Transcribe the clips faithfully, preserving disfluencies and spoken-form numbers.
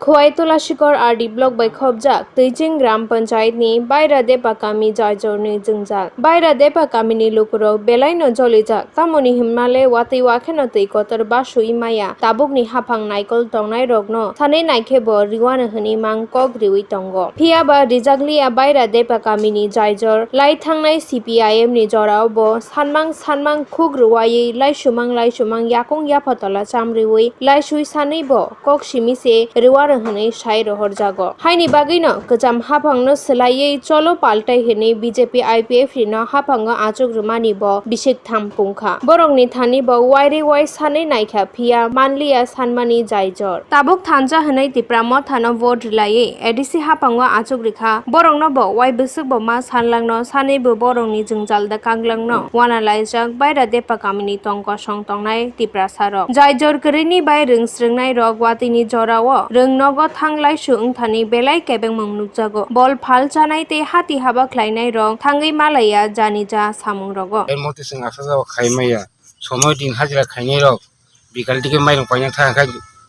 Khowai Tulashikor R D block bai khopjak Twijing Gram Panchayat ni Baira Depa kami jaijor ni jwngjal. Baira Depa kami ni lukurok belai no jolijak, tamoni hwnmale watwi wakheno twi kotor basui maya, tabuk ni haphang naikol tongnai rok no sanwi naikhe bo riwano hwnwi mang kok riwi tongo. Phiya ba rijakliya Baira Depa kami ni jaijor lai thangnai C P I M ni jorao bo sanmang sanmang khuk rwaiwi laisumang laisumang yakung yapha tola chamriwi laisui sanwi bo kok simi se rwaro hwnwi sai rohorjago. Haini bagwino kwcham haphangno swlaiwi cholo paltai hwnwi B J P I P F T no haphango achuk rwmani bo bisik tham pungkha. Borokni thani bo wairi wai sanwi naikha, phiya manliya sanmani jaijor. Tabuk thansa hwnwi Tipra Mothano vote rwlaiwi A D C haphango achuk rikha. Borokno bo wai bwswk bo ma sanlangno sanwi bo borokni jwngjal da kanglangno wana laijak Baira Depa kamini tong kosong tongnai Tiprasarok. Jaijor kwrwini bai rwng srwngnairok watwini jorao rwng nogo thanglaisu wngthani belai kebengmung nukjago. Bol phal chanai tei hati haba khlainairok thangwi malaiya jani ja samungrogo. Tei moti chwng asajao khai maya. Somoi din hajira khainairok bikal dike mairung paina thang khai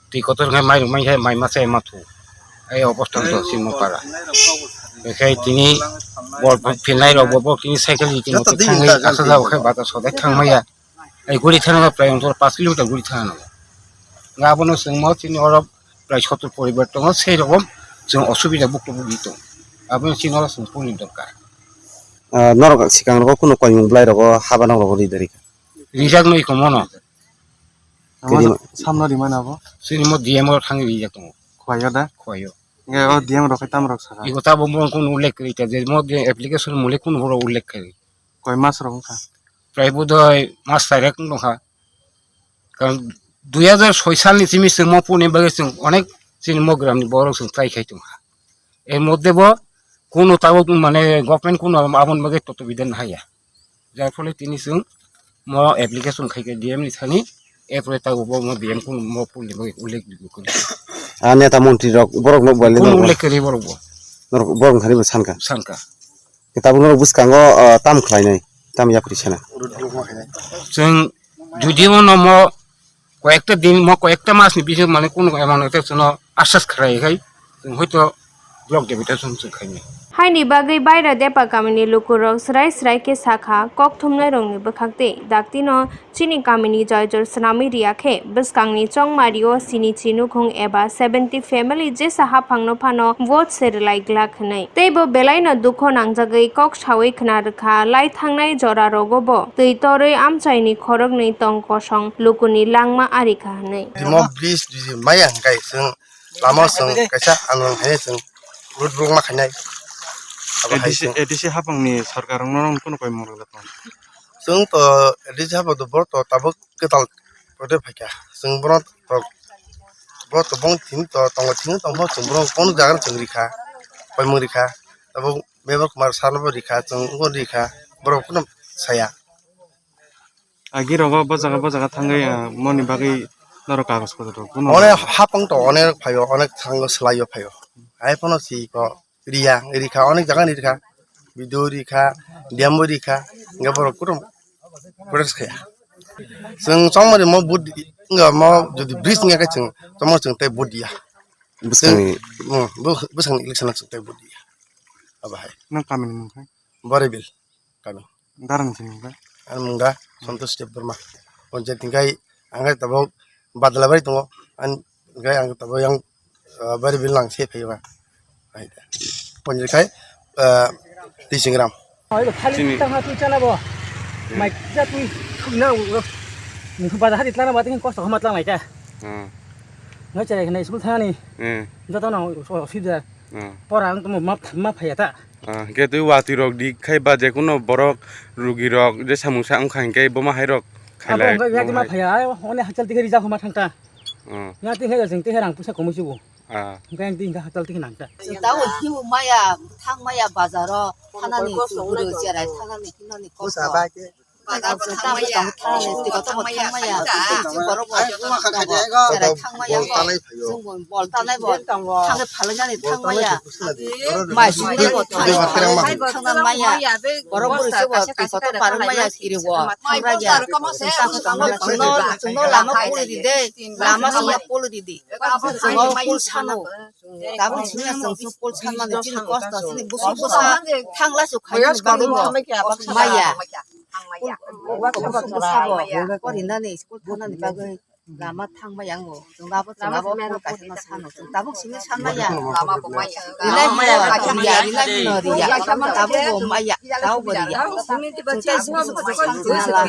twi kotor khai mairung mai khai mai masa ema thu. Ai obostha to simo para. Bekhai tini bol philnairok bo bok tini cycle di tini thangwi asajao khai bata sodai thang maya. Ai guri thana prai ongtor paanch kilometer guri thana. Nga abono chwng mo chini oro prai sottor poribar tongo, sei rokom chwng osubida bukto bukdi tong. Abono chini oro chwng puni dorkar. Ah, norok sikang rogo kuno koimung bwlai rogo haba nok rogo ri dari kha. Rijak noi komono. Tini samno rimana abo? Chini mo D M o thangwi rijak tongo. Khwayo da? Khwayo. Nge o D M rok khai tam rok saka. Iko tabo mo kuno ullekh kri ta je mo de application mole kuno horo ullekh kri. Koi mas rok wngkha? Prai bodoi mas sairak wngkha. Karon dui hajar soi salni simi chwng mo puni bagwi chwng onek chini mo gramni borok chwng try khai tongkha. Er moddhe bo kuno tabuk mane government kuno aboni bagwi toto bidan haya. Jar phole tini chwng mo application khai khe D M ni thani, erpore tabuk bo mo D M kuno mo puni bagwi ullekh kri. A neta montri rok borok no bwle kuno ullekh kri borok bo. Norok borok thani bo sanka. Sanka. Tabuk norok bwskango, ah, tam khlainai, tam yapri sana. Chwng jodi o no mo koyekta din, mo koyekta mas ni bisingo mane kuno emon ekta chwngno asas khlai khai, chwng hoito block deputation chwng khainai. Haini bagwi Baira Depa kamini lukurok srai srai khe sakha, kok thumnairokni bwkhak tei daktino chini kamini jaijor swnamwi riya khe, bwskangni chongmario sini chinukhung eba seventy family jesa haphangno phano vote se rwlai glak hwnwi. Tei bo belaino dukho nangjagwi kok sawi khna rwkha, lai thangnai jorarogo bo twi torwi amchaini khoroknwi tong kosong lukuni langma arikha hwnwi. Timo bridge maya hwnkhe chwng lama chwng kaisa andolon khainai chwng road block ma khainai. Abo hai A D C, chwng A D C haphangni sarkar wngno nang kunu koi moro le tong. Chwng to A D C haphang to borok to tabuk kwtal pore phaikha. Chwng borok to, borok to bong thini to tongo thini tongpho chwng borok kono jaga chwng rikha, koimung rikha. Tabuk Mevar Kumar sarno bo rikha, chwng wngkon rikha, borok phano saya. Agi rogo bo jaga bo jaga thangwi, ah, moni bagwi norok kagoj potor rok phano. Onek hapang to onek phaio, onek thango swlaio phaio. Hai phano si ko riya, rikha, onek jaga ni rikha. Bidu rikha, diambo rikha, hingke borok kutung protest khaya. Chwng chongmani mo vote di, wngya mo jodi bridge wngya khe chwng chongmani chwng tei vote diya. Bwskangni. Chwng, mm, bw-, bwskangni election o chwng tei vote diya. Abo hai. Nang kamini mung khai? Boribil kami. Darang sini mung khai? Ani mung da Santosh Debbarma. Panchayat hingkai ang tabuk Badalabari tongo. Ani hingkai ang tabuk yang, ah, Boribil nang se phaiba. Hai da. Panchayat khai, ah, Tisingram. Oi, khali Sini. Tang ha tu chala bo. Hmm. Mai ja tu na u. Nung ba hari tlana ba tin kosto hama tlang lai ta. Hmm. Ngai chai na school thani. Hmm. Joto na so sida. Hmm. Pora ang to ma ma phaya ta. Ah, hingke twi watwi rok di khai ba je kuno borok rugi rok je samung sa wngkha hingke bo ma hai rok khailai. Abo wngkha yati ma phaya, ai, one hachal tikhe rijak homa thangta. Hmm. Yati khai jeng tikhe rang pusa komui subu. Ah. Hingke yang tikhe hachal tikhe nangta. Dawo hiu maya, thang maya bazaro, thanani tuburo cherai, thanani hinani kosto. Tabuk tamo thangmaya, tei kotor bo thangmaya, tei borok bo cherai thangmaya. Bol tanai phaio. Chwng bo bol tanai bo thangwi phalnani thangmaya. Mai sumui bo thangwi phalnani thangna maya. Borok bwrwi se bo tei kotor parwk maya kiri bo thangraya. Chwng tamo tangmani chwngno, chwngno lama puli di de. Lama chwngno puli di di. Chwng o pul sano. Tabuk chini chwng chwng pul sanmani chini kosto chini bwswk bwsa thangla su khaini bagwi bo maya. Bwswk bwsa bo porinani school thangnani bagwi lama thangmaya wngo. Chwng abo chwng abo pul kaisa no sano. Chwng tabuk chini sanmaya. Rinai hino riya, rinai hino riya. Tabuk bo maya, tabuk bo riya. Chwng tei bwswk bwsa sanmala.